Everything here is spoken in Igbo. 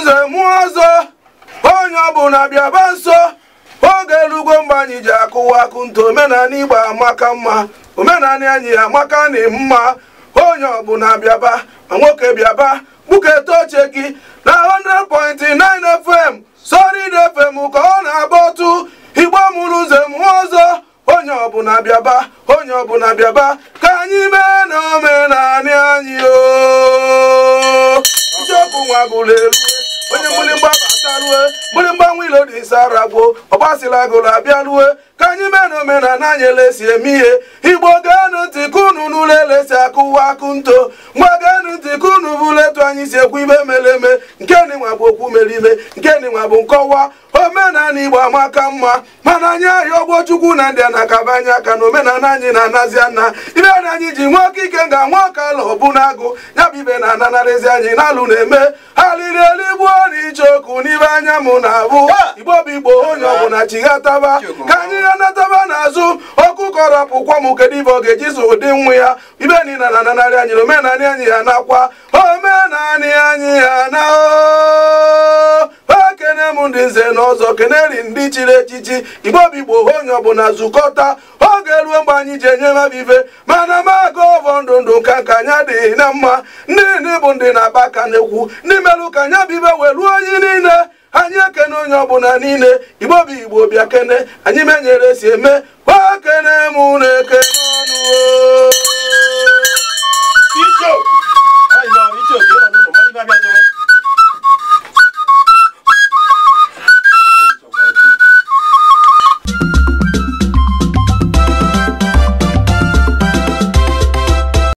nze mụọ ọzọ onye ọbụla bịaba nso oge elugo mgbe anyị ji akụwa akụ nta omenala Igbo amaka mma omenala anyị amaka na mma onye ọbụla bịaba ma nwoke bịaba gbuketa oche gị na 100.9 FM Solid FM ka ọ na-agba otu Igbo mụrụ nze mụọ ọzọ onye ọbụla bịaba onye ọbụla bịaba ka anyị mee na omenala anyị o ichekwu nwa gụrụ elu onye mgbịrịgba batarue mgbịrịgba nwilo dị saragbo ọgbasịla agụrụ abịa rue ka anyị mee na omenala anyị elesi eme ihe Igbo geenụ ntị ka unu n'ụlọ elesi akụwa akụ nto ngwa geenụ ntị ka unu bụrụ etu anyị si ekwu ibe mere eme nke nịnwa bụ okwu mere ime nke nịnwa bụ nkọwa omenala Igbo amaka mma mana anyị ahịa ọgbọ Chukwu na ndị a na-akaba anyị aka na omenala anyị na-anazi ana ibe na anyị ji nwe oke ike nga nwa ọka ala ọbụnagụ ya bụ ibe na-ananarịzi anyị na-alụ na-eme ha liri eluigbo na icheoku n'ibe anya mụ na-abụ Igbo bụ Igbo onye ọbụla chighataba ka anyị ya nataba n'azụ ọkụkọ rapụkwa m kedu ibe ọ ga-eji so ụdị nwa ya ibe niile na-ananarị anyị na omenala anyị ya nakwa omenala anyị ya na ekene m ndị nze na ọzọ keneri ndị chiri echichi Igbo bụ Igbo onye ọbụla zukọta oge ruo mgbe anyị ji enye mmadụ ife mana m aga ọvọ ndụ ndụ nka nka anya adịghị na mma ndị niile bụ ndị na-akpa aka na-ekwu ndị merụ ka anya bụ ibe wee ruo onye niile anyị ekene onye ọbụla niile Igbo bụ Igbo bịa kene anyị menyere si eme ekene m na ekene ọnụ Ichoku! Ọ ihe ọrụ, Ichoku, ị nọ n'ụlọ, mara ibe abịa zụrụ.